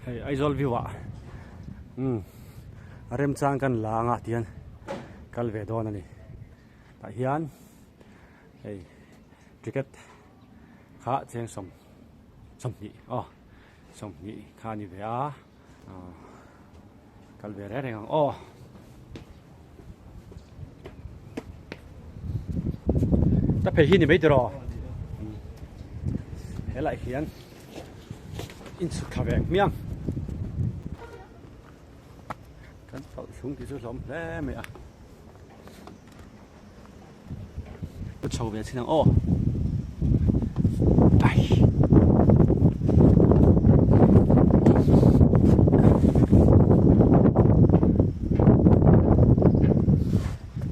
Hei Aizawl view ah umm a remchang kan la anga tihian kal ve dawn a ni. Tah hian hei ticket kha cheng sawm sawmhnih aw sawmhnih kha a ni ve a ah kal ve reng reng ang aw. Ta phei hi ni mai tiraw helai hian inchhuk thla ve ang hmiang kan tawlh thlung tih chu hlawm hle mai a chho ve chin ang aw ai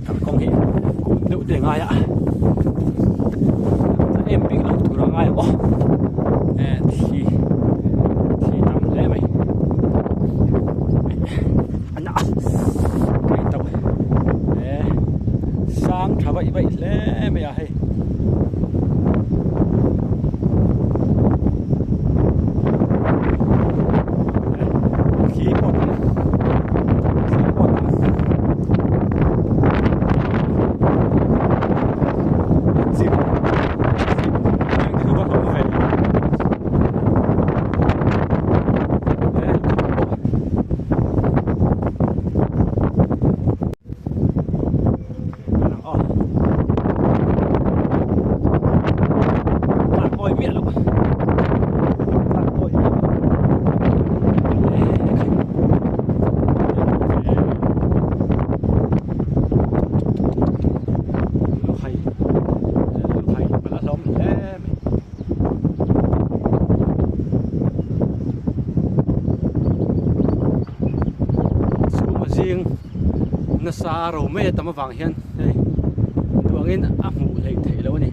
kalkawng hi kum deuh te ngai a em bik lo tur a ngai ang aw e thi thi tam hle mai a na kai tauh e sang tha vaih vaih hle mai a hei. Thli pawh tam thli pawh tam chim chim eng te chu va hlawm ve e pawh Aw tak awi miah loh tak awi miah loh luhai luhai a hlawm hle mai. Chhum a zing nasa ro mai a tam avang hian hei duh angin a hmuh hleih theih loh a ni.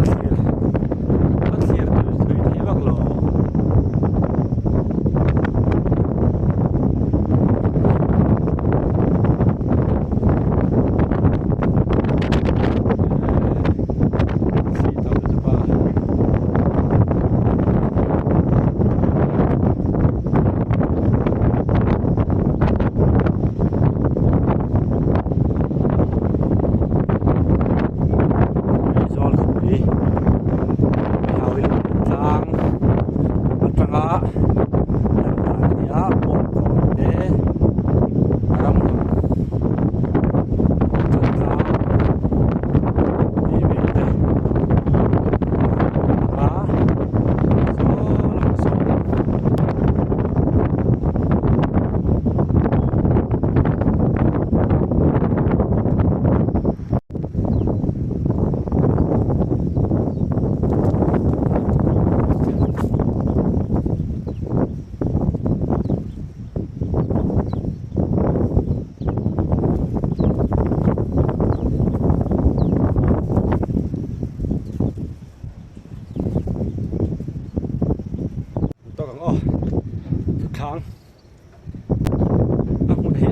A thlir a thlir tui thui theih vak lo. Thli tam lutuk a. Aizawl khawpui Hauilung tlang atanga lan dan a ni a bawngkawn te ramhlun chawlhtlang tih vel te a saw lam sawn. Tawk ang aw thutthlâng a hmun hi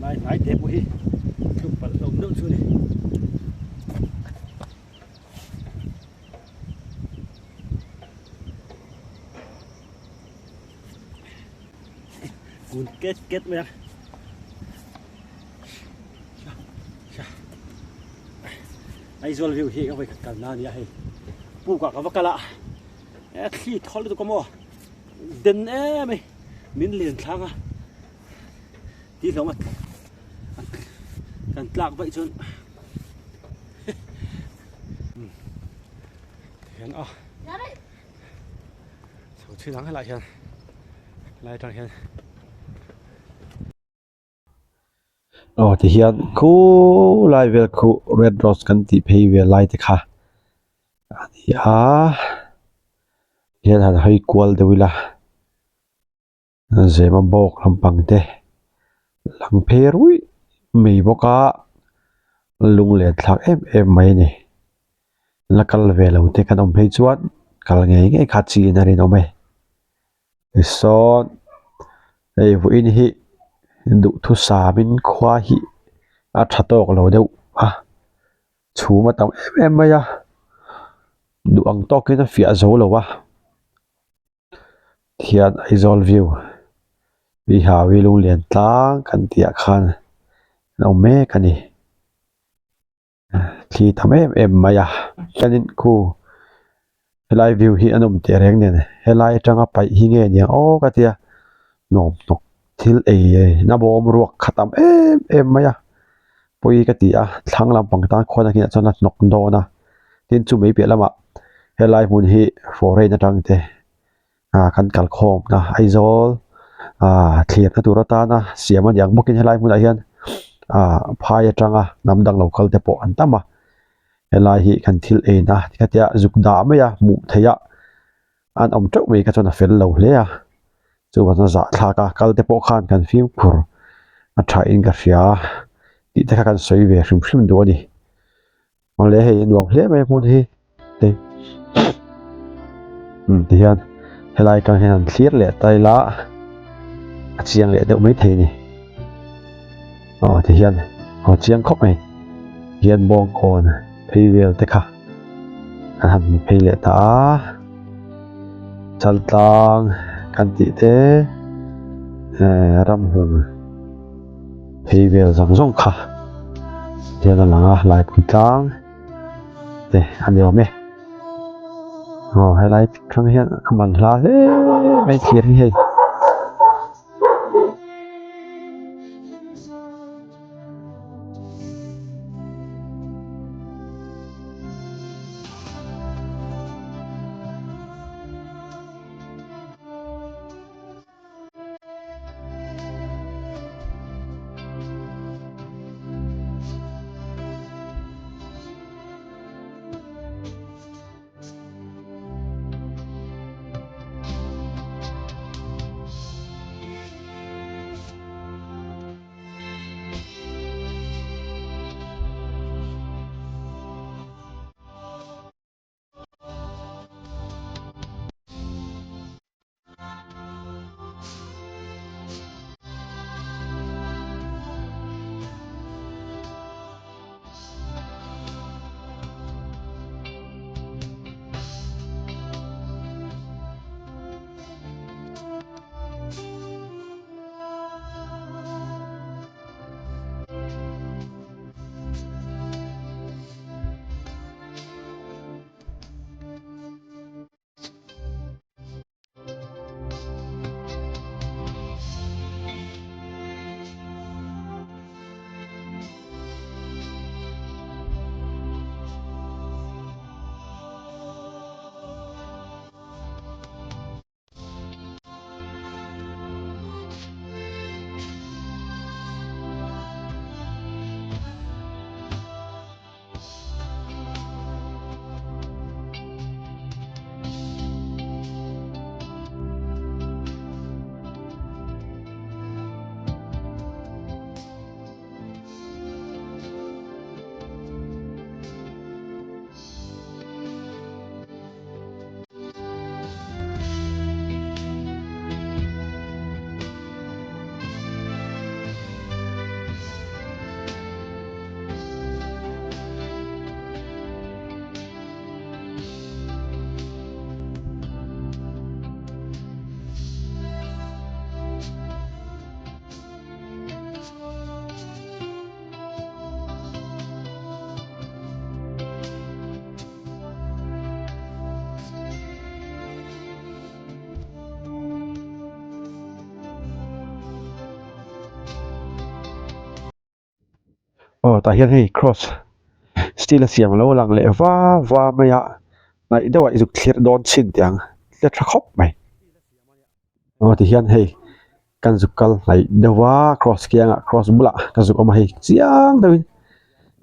Lai hnai te pawh hi tluk palh lo deuh chu a ni. Kun ket ket mai a. Aizawl view hi ka vawikhat kalna a nia hei. Pukah ka va kal a, thli thawl lutuk a maw. Den em mai min len thlang a tih hlawm a kan tlak vaih chuan hian a chho chhin ang helaiah hian helai atang hian. Aw ti hian khulai vel khu red rose kan tih phei ve lai te kha a ni a hian han hawi kual deuh ila zema bawk lampang te lang phei ruih mai bawk a lunglen thlak em em mai a ni la kal ve lo te kan awm phei chuan kal ngei ngei kha chin a rinawm e. Tisawn hei vawiin hi duhthusamin khua hi a tha tawk lo deuh a chhum a tam em em mai a duh ang tawkin a fiah zo lo a thian Aizawl view Bihawi lunglian tlang kan tih ah khan an awm mek a ni. Thli tam em em mai a chuanin khu helai view hi a nawm teh reng nen helai atanga paih hi nge niang aw ka tia nuam hnawk thil ei na bawm ruak kha tam em em mai a pawi ka ti a thlang lampang tan khuan a kinah chuan a hnawk dawn a tin chu mai piah lamah helai hmun hi foreign atang te. ah kan kal khawm a Aizawl ah thlir na tur atana siam a ni ang bawkin helai hmunah hian ah phai atanga hnam dang lo kal te pawh an tam a helai hi kan thil en a tikhatia zuk dah mai a hmuh theih a an awm teuh mai kha chuan a fel lo hle a chuvang a zahthlak a kal te pawh khan kan fimkhur a tha in ka hria tih te kha kan sawi ve hrim hrim duh a ni. Awle hei a nuam hle mai a hmun hi hei umm tihian helai atang hian an thlir leh ta ila a chiang leh deuh maithei a ni aw tihian aw chiang khawp mai hian bawngkawn phei vel te kha an han hmu phei leh ta a chaltlang kan tih te ehh ramhlun. Phei vel zawng zawng kha hian a lang a laipui tlang te a ni awm e aw helai atang hian a man hla hle mai thlir hi hei. Aw tah hian hei cross steel a siam alo lang leh va va mai a hnaih deuh ah i zuk thlir dawn chhin teh ang tle tha khawp mai aw ti hian hei kan zuk kal hnaih deuh a cross kiangah cross bulah ka zuk awm a hei chiang deuhin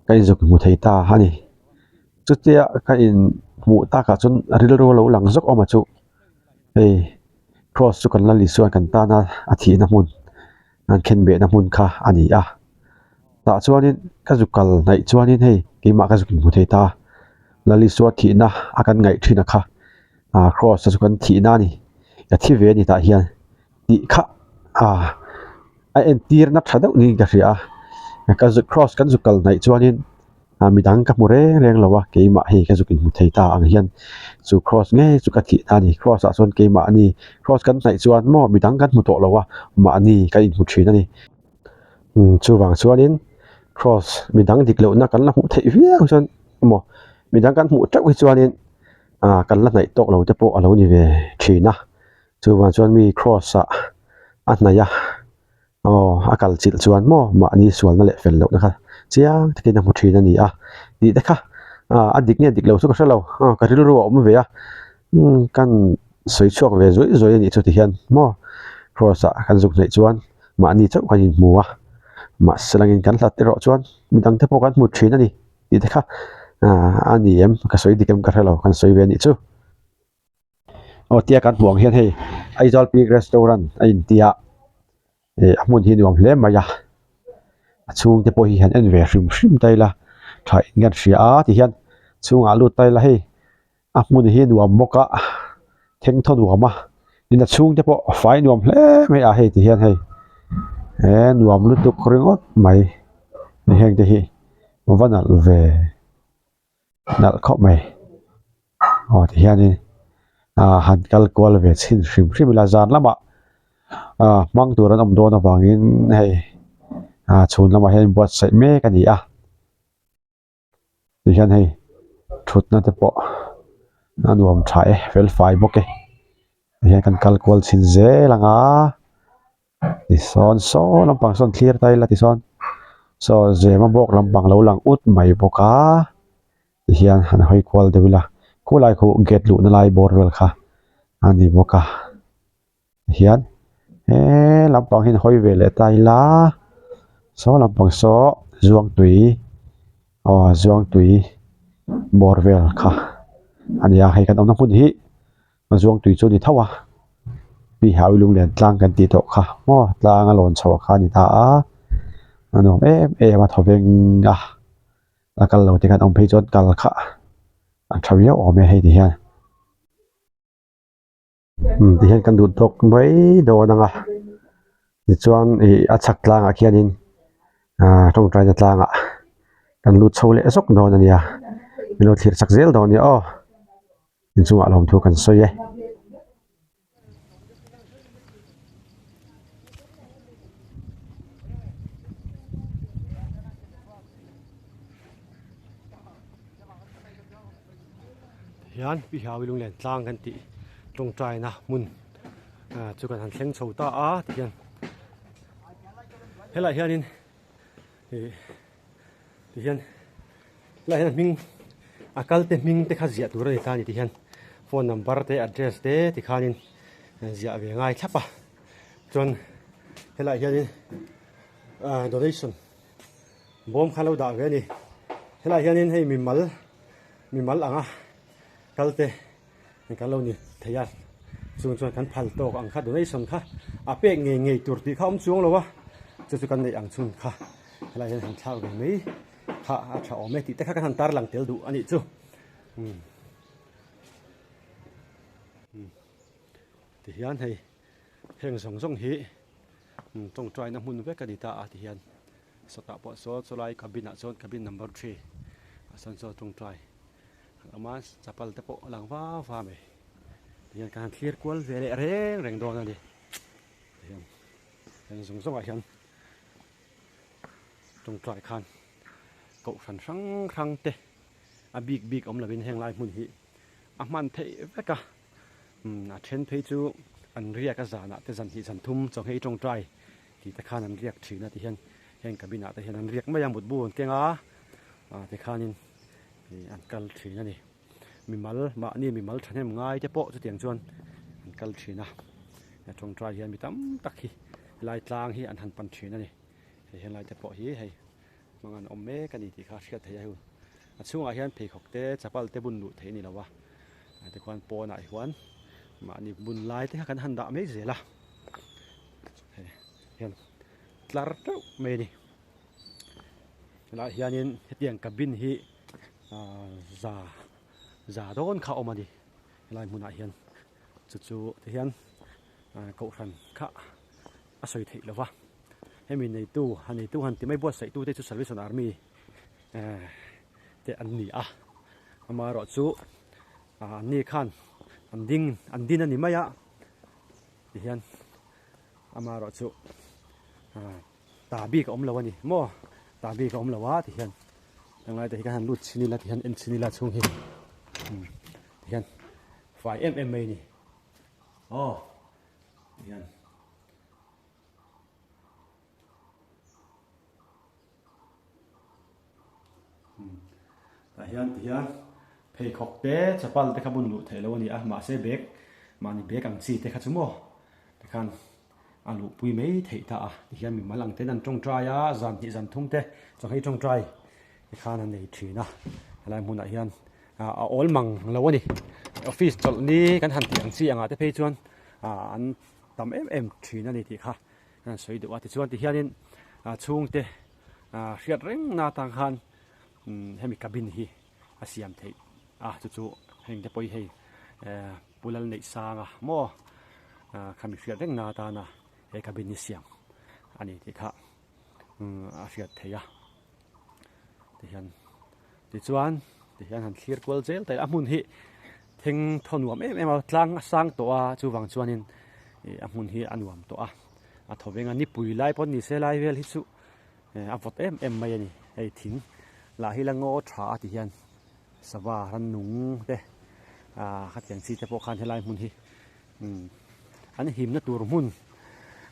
ka inzuk hmu thei ta a ni chutia ka in hmuh takah chuan rilru alo lang zawk awm a chu hei cross chu kan la Isuan kan tana a thihna hmun. an khenbehna hmun kha a ni a tah chuanin ka zuk kal hnaih chuanin hei keimah ka zuk inhmu thei ta a Lalisua thihna a kan ngaih thin a kha ah cross te chu kan thihna a ni ka thi ve a ni tah hian tih kha ah a entirna tha deuh niin ka hria a ka zuk cross kan zuk kal hnaih chuanin. ah midang ka hmu reng reng lo a keimah hei ka zuk inhmu thei ta ang hian chu cross ngei chu ka thih ta a ni cross ah chuan keimah a ni cross kan hnaih chuan maw midang kan hmu tawh lo a mahni kan inhmu thin a ni umm chuvang chuanin cross midang dik lohna kan la hmuh theih viau chuan emaw midang kan hmuh teuh hi chuanin ah kan la hnaih tawk lo te pawh a lo ni ve thin a chuvang chuan mi cross ah a hnaih a. Aw, a kal chilh chuan maw mahni sualna leh fel lohna kha chiang takin a hmu thin a ni a tih te kha a dik nge dik lo chu ka hre lo, aw ka rilru a awm ve a, umm kan sawi chhuak ve zuai zuai a nih chu tihian maw cross ah kan zuk hnaih chuan mahni chauh kan inhmu a, mahse langin kan hlat erawh chuan midang te pawh kan hmu thin a ni tih te kha a ni em ka sawi dik em ka hre lo kan sawi ve a nih chu. Aw tia kan hmuh ang hian hei Aizawl Peak Restaurant a intia ih a hmun hi nuam hle mai a a chhungte pawh hi han en ve hrim hrim ta ila tha in kan hria a ti hian chhungah lut ta ila hei a hmun hi nuam bawk a thengthaw nuam a tin a chhungte pawh a fai nuam hle mai a hei ti hian hei he nuam lutuk ringawt mai heng te hi va nalh ve. Nalh khawp mai aw ti hianin ah han kal kual ve chhin hrim hrim ila zan lamah ah hmang tur an awm dawn avangin hei ah chhun lamah hian buatsaih mek a ni a ti hian hei thutna te pawh a nuam tha e fel fai bawk e ti hian kan kal kual chhin zel ang a. Tisawn saw lampang sawn thlir ta ila tisawn saw zema bawk lampang lo lang ut mai bawk a tihian han hawi kual deuh ila khulai khu gate luhna lai bawr vel kha a ni bawk a tihian he lampang hi hawi ve leh ta ila saw lampang saw zuangtui aw zuangtui bawr vel kha a ni a hei kan awmna hmun hi. A zuang tui chu a ni tho a mi hau lunglen tlang kan tih tawh kha maw tlang a lawn chhoh kha a ni ta a a nuam em em a thaw veng a a kal lo te khan awm phei chuan kal kha a tha viau awm e hei ti hian umm ti hian kan duh tawk mai dawn ang a tichuan ih a chhak tlangah khianin ah tawngtaina tlangah kan lut chho leh zawk dawn a nia min lo thlir chak zel dawn a nia aw. Inchungah lawmthu kan sawi e. Hian Pi Hawi Lunglen tlang kan tih tawngtaina hmun chu kan han thleng chho ta a tihian helaiah hianin ih tihian helaiah hian a hming a kal te hming te kha ziah tur a ni ta a ni tihian phone number te address te tikhanin ziah ve ngai thlap a chuan helaiah hianin ah donation bawm kha lo dah ve a ni helaiah hianin hei mimal mimal anga kal te. Kan lo ni thei a, chung chuan kan phal tawk ang kha donation kha a pek ngei ngei tur tih kha a awm chuang lo a, chu chu kan neih ang chhun kha helaiah hian han thlak ve mai kha a tha awm e tih te kha kan han tar lang tel duh a nih chu umm tihian hei heng zawng zawng hi tawngtaina hmun vek a ni ta a tihian sawtah pawh saw chulai cabin ah chuan cabin number three ah sawn chaw tawngtai. Ama chapal te pawh a lang va va mai tihian ka han thlir kual ve leh reng reng dawn a ni tihian heng zawng zawng ah hian tawngtai khan kohhran hrang hrang te a bik bik awm lovin heng lai hmun hi a hman theih vek a umm a then phei chu an riak a zanah te zan hnih zan thum chaw nghei tawngtai tih te khan an riak thin a tihian. Heng cabin ah te hian an riak mai a mutbu an keng a ah tikhanin ih an kal thin a ni. Mimal mahni mimal thahnem ngai te pawh chutiang chuan an kal thin a tawngtai hian mi tam tak hi helai tlang hi an han pan thin a ni. Hei helai te pawh hi hei hmang an awm mek a ni tih kha a hriat theih a hei a chhungah hian pheikhawk te chapal te bun luh theih a ni lo a tikhuan pawnah hian mahni bun lai te kha kan han dah mai zel a hei hian tlar teuh mai a ni helaiah hianin hetiang cabin hi ah za za dawn kha a awm a ni helai hmunah hian chu chu tihian ah kohhran kha a sawi theih lo va hemi neitu a neitu han ti mai buatsaih tute chu Salvation Army eh te an ni a amaherawhchu ah an ni khan an ding an din a ni mai a tihian amaherawhchu ah ta bik a awm lo a ni maw ta bik a awm lo a tihian tunlai te hi kan han lut chhin ila tihian en chhin ila chhung hi tihian fai em em mai a ni aw tihian. Tah hian ti hian pheikhawk te chapal te kha bun luh theih loh a ni a mahse bag mahni bag ang chi te kha chu maw tikhan a luhpui mai theih ta a tihian mimal ang ten an tawngtai a zan hnih zan thum te chawhmeh tawngtai tikhan an nei thin a helai hmunah hian ah a awl mang lo a ni office chawlh ni kan han tih ang chi angah te phei chuan ah an tam em em thin a ni tih kha an sawi deuh a tichuan tihianin ah chhungte ah hriat reng na atang khan umm hemi cabin hi a siam theih a chu chu heng te pawh hi hei eh pu lal neih sang a maw ah khami hriat reng na atana he cabin hi siam a ni tih kha umm a hriat theih a tihian tichuan tihian han thlir kual zel ta ila a hmun hi theng thaw nuam em em a tlang a sang tawh a chuvang chuanin ih a hmun hi a nuam tawh a a thaw veng a nipui lai pawh ni se lai vel hi chu a vawt em em mai a ni hei thing lah hi la ngaw tha a ti hian sava rannung te ah khatiang chi te pawh khan helai hmun hi umm an himna tur hmun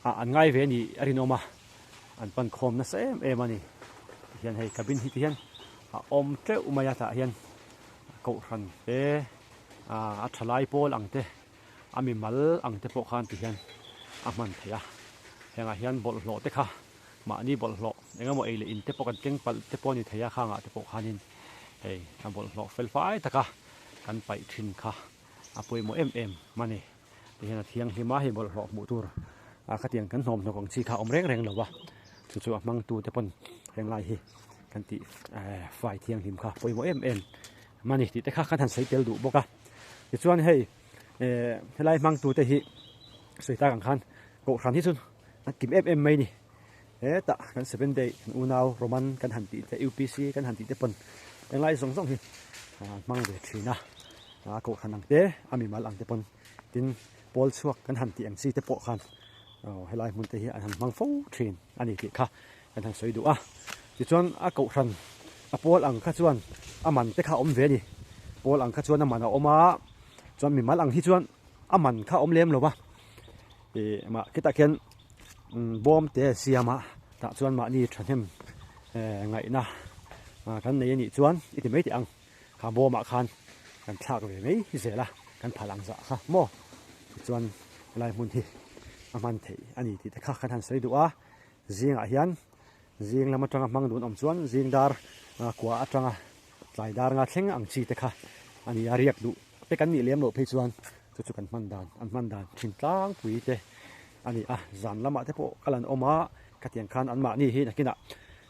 ah an ngai ve a nih a rinawm a an pan khawm nasa em em a ni tihian hei cabin hi tihian a awm teuh mai a tah hian kohhran te ah a tha lai pawl ang te a mimal ang te pawh khan tihian a hman theih a hengah hian bawlhhlawh te kha mahni bawlhhlawh eng emaw ei leh in te pawh kan keng palh te pawh a ni thei a khangah te pawh khanin hei a bawlhhlawh fel fai taka kan paih thin kha. a pawimawh em em a ni tihian a thianghlim a hei bawlhhlawh hmuh tur ah khatiang kan hnawm hnawk ang chi kha a awm reng reng lo a chu chu a hmang tu te pawn henglai hi kan tih eh fai thianghlim kha pawimawh em em a ni tih te kha kan han sawi tel duh bawk a tichuan hei eh helai hmang tu te hi sawi tak ang khan kohhran hi chu an kim em em mai a ni hetah kan seven day kan unau roman kan han tih te upc kan han tih te pawn englai zawng zawng hi an hmang ve thin a a kohhran ang te a mimal ang te pawn tin pawl chhuak kan han tih ang chi te pawh khan aw helai hmun te hi an han hmang fo thin a ni tih kha kan han sawi duh a tichuan a kohhran a pawl ang kha chuan a man te kha a awm ve a ni pawl ang kha chuan a man a awm a chuan mimal ang hi chuan a man kha a awm lem lo va ih mah khitah khian bawm te a siam a tah chuan mahni thahnem eh ngaihna kan nei anih chuan i ti mai teh ang kha bawmah khan kan thlak ve mai zel a kan phal ang zah kha maw tichuan helai hmun hi a hman theih a ni tih te kha kan han sawi duh a zingah hian zing lam atanga hmang dun awm chuan zing dar kua atanga tlai dar nga thleng ang chi te kha a ni a riak duh te kan nih lem loh phei chuan chu chu kan hman dan an hman dan thin tlangpui te a ni a zan lamah te pawh kal an awm a khatiang khan anmahni hi nakinah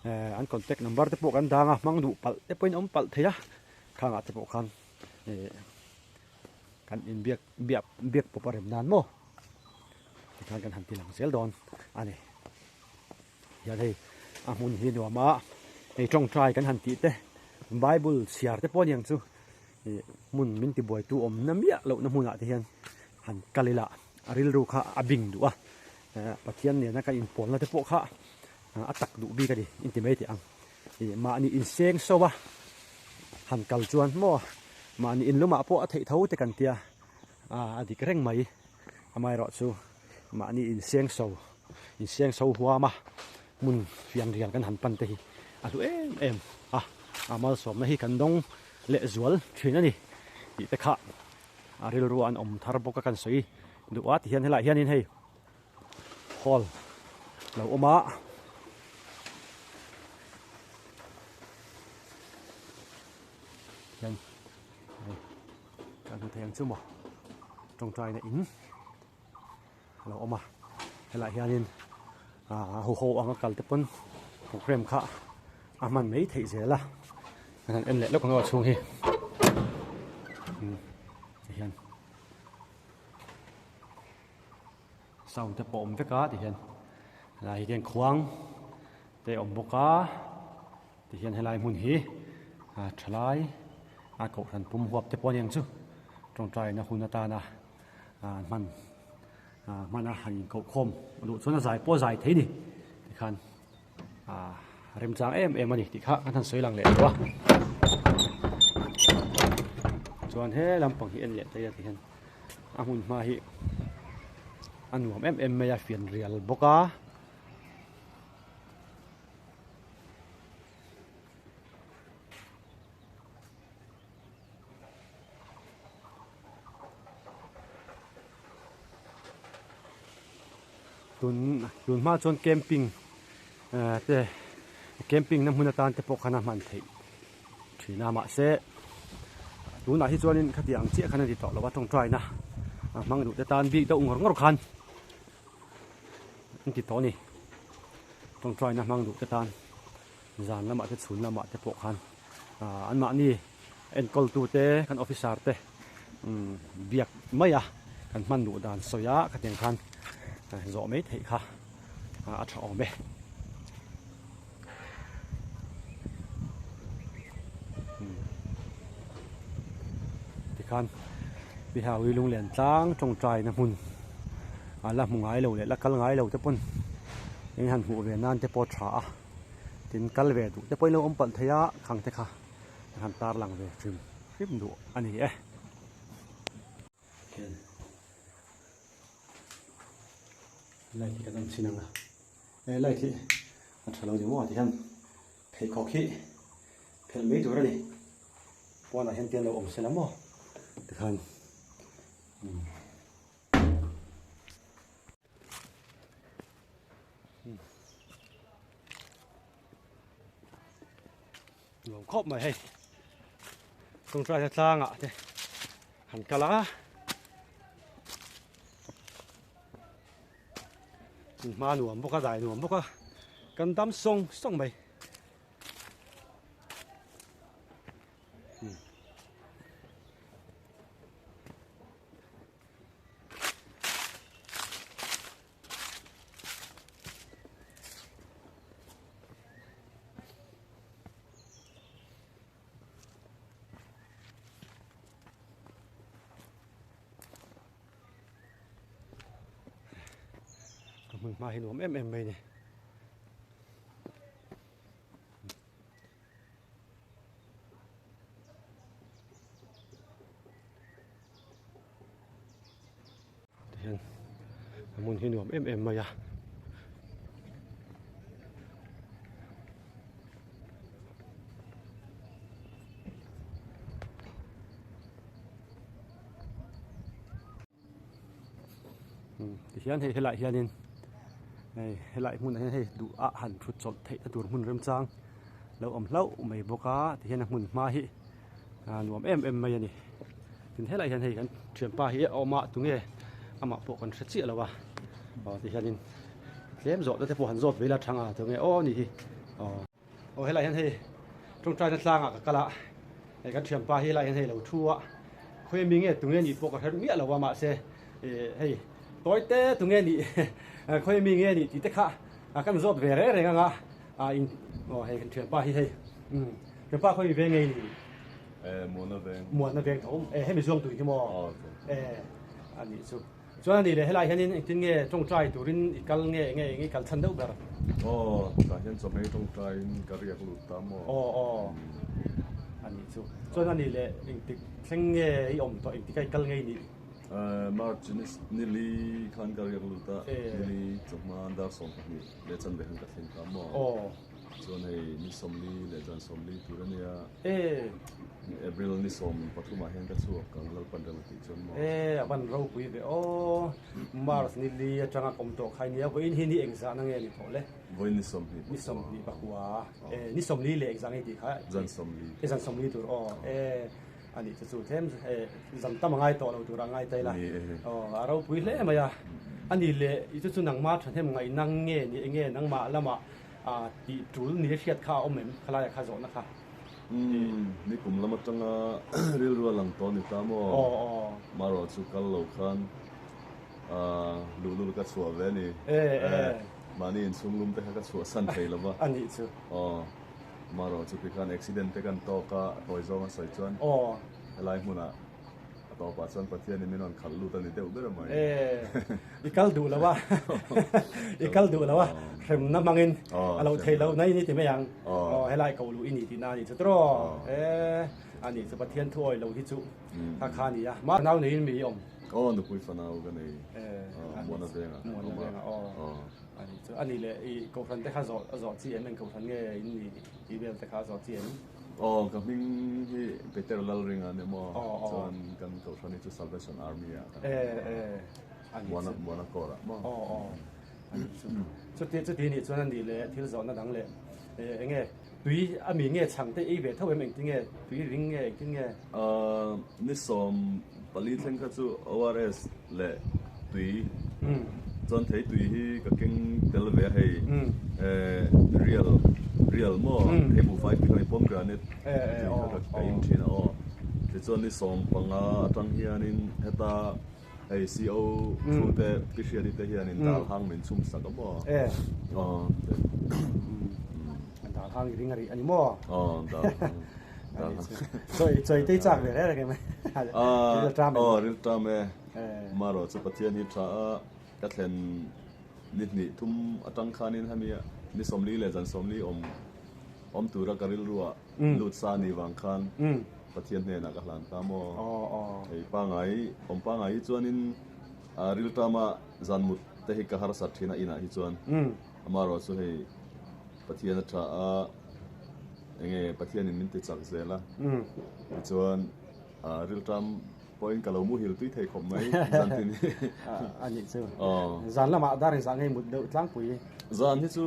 eh an contact number te pawh kan dang a hmang duh palh te pawhin awm palh thei a khangah te pawh khan eh kan inbiak biak biak pawp a rem nan maw tikhan kan han ti lang zel dawn a ni hian hei a hmun hi nuam a hei tawngtai kan han tih te bible chhiar te pawh a ni ang chu ih hmun min ti buaitu awm na miah lohna hmunah te hian han kal ila a rilru kha a bing duh a eh Pathian nena kan inpawlna te pawh kha a tak duh bik a ni inti mai teh ang ih mahni inseng so a han kal chuan maw mahni inlumah pawh a theih tho te kan tia a dik reng mai amaherawhchu mahni inseng so inseng so huam a. Hmun fianrial kan han pan te hi a hlu em em a, a malsawmna hi kan dawng leh zual thin a ni tih te kha a rilru an awm thar bawk a kan sawi duh a ti hian helaiah hianin hei hall lo awm a. Hian hei kan hmu thei ang chu maw tawngtaina in. a lo awm a helaiah hianin aaa huho anga kal te pawn programme kha a hman mai theih zel a kan han en leh lawk ang a chhung hi umm tihian sound te pawh a awm vek a tihian helai hian khuang te a awm bawk a tihian helai hmun hi a thalai a kohhran pum huap te pawh a ni ang chu tawngtaina hun atana. ah hman ah hman a han inkoh khawm a duh chuan a zai pawh a zai thei a ni tikhan ah remchang em em a ni tih kha kan han sawi lang leh tawh a chuan he lampang hi en leh ta ila ti hian a hmun hma hi a nuam em em mai a fianrial bawk a. Tun tun hma chuan camping eh te camping na hmun atan te pawh khan a hman theih thin a mahse tunah hi chuanin khatiang ang chiah khan a ni tawh lo a tawngtaina a hmang duh te tan bik deuh ngawr ngawr khan an ti tawh a ni tawngtaina hmang duh te tan. Zan lamah te chhun lamah te pawh khan ah anmahni enkawltu te kan officer te umm biak mai a kan hman duh dan sawi a khatiang khan zawh mai theih kha a tha awm e. Tikhan Bihaui lunglen tlang tawngtai na hmun a la hmu ngai lo leh la kal ngai lo te pawn eng han hmuh ve nan te pawh a tha a tin kal ve duh te pawhin lo awm palh thei a khang te kha an han tar lang ve hrim hrim duh a ni e. Light hi kan on chhin ang a he light hi a tha lo ni maw ti hian pheikhawk hi phelh mai tur a ni pawnah hian tian lo awm se la maw tikhan umm nuam khawp mai hei tawngtaina tlangah te han kal a. Hma nuam bawk a dai nuam bawk a kan dam sawng sawng mai. Ka hmun hma hi nuam em em mai ni. Tihian a hmun hi nuam em em mai a. Tihian hei helaiah hianin hei helai hmunah hian hei duh ah han thut chawlh theih na tur hmun remchang lo awm hlauh mai bawk a tihian a hmun hma hi a nuam em em mai a ni tin helaiah hian hei kan thianpa hi a awm a tunge amah pawh kan hre chiah lo a aw tihianin tlem zawh na te pawh han zawt ve ila thang a tunge aw ni hi aw. Aw helaiah hian hei tawngtaina tlangah ka kal a hei kan thianpa hi helaiah hian hei lo thu a khawi mi nge tunge nih pawh ka hre miah lo a mahse ih hei tawi te tunge nih khawi mi nge nih tih te kha kan zawt ve reng reng ang a ah in aw hei kan thianpa hi hei umm thianpa khawi mi ve nge nih Eh muana veng muana veng tho eh hemi zuang tui hi maw eh a nih chu. Chuan a nih leh helai hianin engtin nge tawngtai turin i kal nge enge eng i kal chhan deuh ber? Aw, tah hian chawhmei tawngtaiin ka riak lut ta maw? Aw aw, a nih chu. Chuan a nih leh engtik thleng nge i awm tawh engtika i kal ngei nih? March ni li khan ka riak lut a, ni li chawhma dar 12 leh chanve khan ka thleng ta maw? Chuan hei ni 40 leh zan 40 tur a nia. April ni 13 ah hian ka chhuak ang Lalpan rem a tih chuan maw? A van ropui ve aw. March ni li atanga ka awm tawh kha nia, vawiin hi ni engzahna nge ni tawh le? Vawiin ni 20 Ni 21 ni 40 leh engzah nge tih kha? Zan 40. Zan 40 tur aw. A nih chu chu tlem zam tam a ngai tawh lo tur a ngai ta ila. Aw a ropui hle mai a. A nih leh i chu chu nangma thahnem ngaihna nge ni enge nangmah lamah tih tul ni a hriat kha a awm em khalai kha zawhna kha. Umm ni kum lam atanga rilru a lang tawh a ni ta maw? Aw aw. Marawh chu kal lo khan luhlul ka chhuah ve a ni. Mahni inchhunglum te kha ka chhuahsan thei lo va. A nih chu. Aw. Marawh chu tikhan accident te kan tawk a, a tawi zawng a sawi chuan helai hmunah a tawpah chuan Pathianin min rawn khalh lut a ni deuh ber mai. I kal duh lo a, i kal duh lo a, hremna hmangin a lo thei lo nai ni ti mai ang. Aw helai ko luh i ni tihna a nih chu tiraw? A nih chu Pathian thu awi lo hi chu kha kha a ni a. Mah nau neiin mi i awm? Aw nupui fanau ka nei, Muana vengah. Muana vengah aw. A nih chu, a nih leh i Kohhran te kha zawh a zawh chi em? Eng Kohhran nge in nih tih vel te kha a zawh chi em? Aw, ka hming hi Peter Lalringa a ni maw? Chuan kan Kohhran hi chu Salvation Army ah kan awm a, Muana Corps ah maw? Aw aw, a nih chu. Chuti chuti nih chuan a nih leh thil zawhna dang leh eng nge tui a mi nge chhang te ei ve tho em? Engtin nge tui ring nge engtin nge? Ni 14 thleng kha chu ORS leh tui chuan thei tui hi ka keng tel ve a hei real real maw thei buhfai tui kha ni pomegranate tui kha ka in thin a aw tichuan ni 15 atang hianin heta hei CO thu te pi hriati te hianin dal hang min chhum sak a maw aw dal hang i ring a rih a ni maw aw dal hang. Chawi tei chak ve reng reng em? Rilṭam em? Aw rilṭam e. Marawh chu Pathian hi tha a, ka thlen ni hnih thum atang khanin hemi ni 40 leh zan 40 awm awm tura ka rilruah lut sa ni vang khan Pathian hnenah ka hlan ta maw? Hei pangai awm pangai hi chuanin rilṭama zan mut te hi ka harsat thin a inah hi chuan. Amarawh chu hei Pathian a tha a. Enge Pathianin min ti chak zel a, tichuan rilṭam pawhin ka lo muhil tui thei khawp mai zan tin hi. A nih chu. Zan lamah dar inzah ngei mut deuh tlangpui. Zan hi chu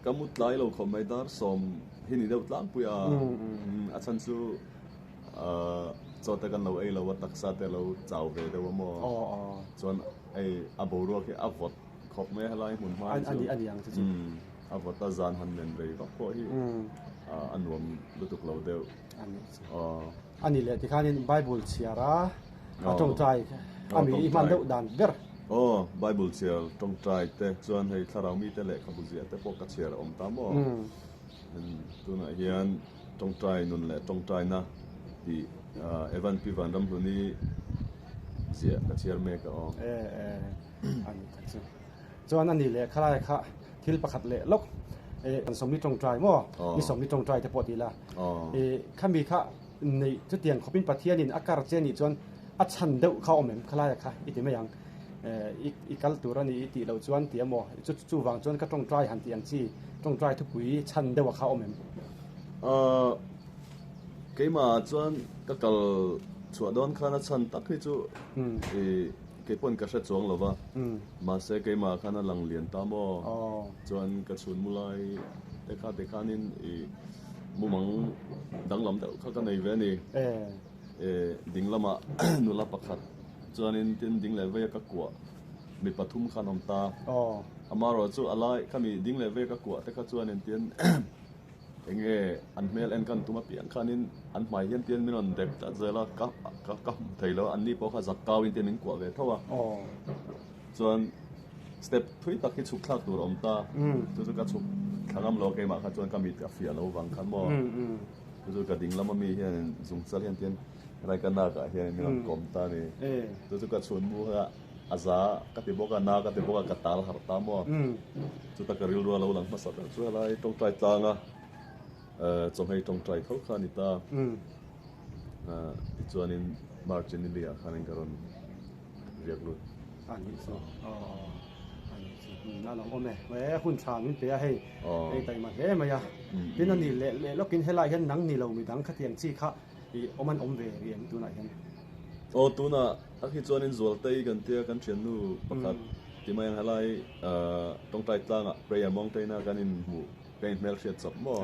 ka mut tlai lo khawp mai, dar 10 hi ni deuh tlangpui a, a chhan chu chaw te kan lo ei lo a, taksa te lo chau ve deuh a maw, chuan hei a boruak hi a vawt khawp mai a helai hmun hma hi chu. A ni ang chu chu. A vawta zan han men rei vak pawh hi a nuam lutuk lo deuh. A ni leh tikhanin Bible chhiar a, a tawngtai a mi i hman deuh dan ber. Aw, Bible chhiar tawngtai te chuan hei thlarau mite lehkhabu ziah te pawh ka chhiar a awm ta maw? Tunah hian tawngtai nun leh tawngtaina tih Evan Pi Vanramhluni ziah ka chhiar mek a aw. A ni tak chu. Chuan a ni leh khalai kha thil pakhat leh lawk kan 40 tawngtai maw? Ni 40 tawngtai te pawh ti ila. Khami kha neih chutiang khawpin Pathianin a kar che nih chuan a chhan deuh kha awm em khalaia kha i ti mai ang. I kal tur a ni i tih loh chuan ti emaw chuvang chuan ka tawngtai han tih ang chi tawngtai thupui chhan deuh a kha awm em? Keimah chuan ka kal chhuah dawn khan a chhan tak hi chu i Kei pawn ka hre chuang lo va, mahse keimah khan a lang lian ta maw? Chuan ka chhun mu lai te kha te khanin i mumang danglam deuh kha ka nei ve a ni. Ding lamah nula pakhat chuanin tin ding leh veia ka kuah mi pathum khan awm ta. Amaherawh chu a lai khami ding leh veia ka kuah te kha chuanin tin Eng nge an hmel en kan tum apiang khanin an hmai hian tian min rawn dek tlat zel a, ka ka ka hmu thei lo a, anni pawh kha zak kau in tian min kuah ve tho a. Chuan step thui tak hi chhuk thlak tur a awm ta, chu chu ka chhuk thla ngam lo a keimah kha chuan ka mit a fiah lo vang khan maw. Chu chu ka ding lama mi hianin zungchal hian tian helai ka nak ah hian min rawn kawm ta a ni. Chu chu ka chhun mu kha a za ka ti bawk a, na ka ti bawk a, ka tal harh ta maw. Chuta ka rilru a lo lang hmasa ber chu helai tawngtai tlanga chawhmei tawngtai tho kha a ni ta. Tichuanin March in Iliah khanin ka rawn riak lut. A nih chu aw aw a nih chu a lo awm e. E hun tha min pe a hei hei taima hle mai a. Tin a ni leh leh lawkin helai hian nang ni lo midang khatiang chi kha i awm an awm ve rih em tunah hian? Aw tunah tak hi chuanin Zualtei kan tia kan thiannu pakhat ti mai ang helai tawngtai tlangah prayer mountain a kan inhmuh kan inhmelhriat chawp maw?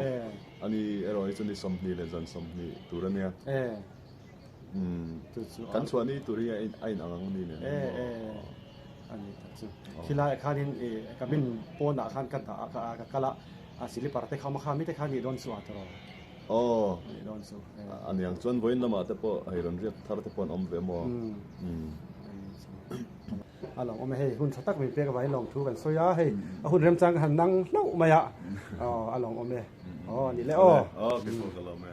Ani erawh hi chu ni 20 leh zan 20 tur a nia. Kan chhuah ni tur hi a in ang ang ni nen maw? A ni tak chu. Khilaiah khanin cabin pawnah khan ka dah a ka kal a, a slipper te kha awm a kha mite kha nih dawn chu a tawrh. Aw, a niang chuan vawiin lamah te pawh hei rawn riak thar te pawh an awm ve maw? A lawm awm e hei hun tha tak min pek avangin lawmthu kan sawi a hei a hun remchang ka han nang hlauh mai a aw a lawm awm e aw a nih le aw. Aw keipawh ka lawm e.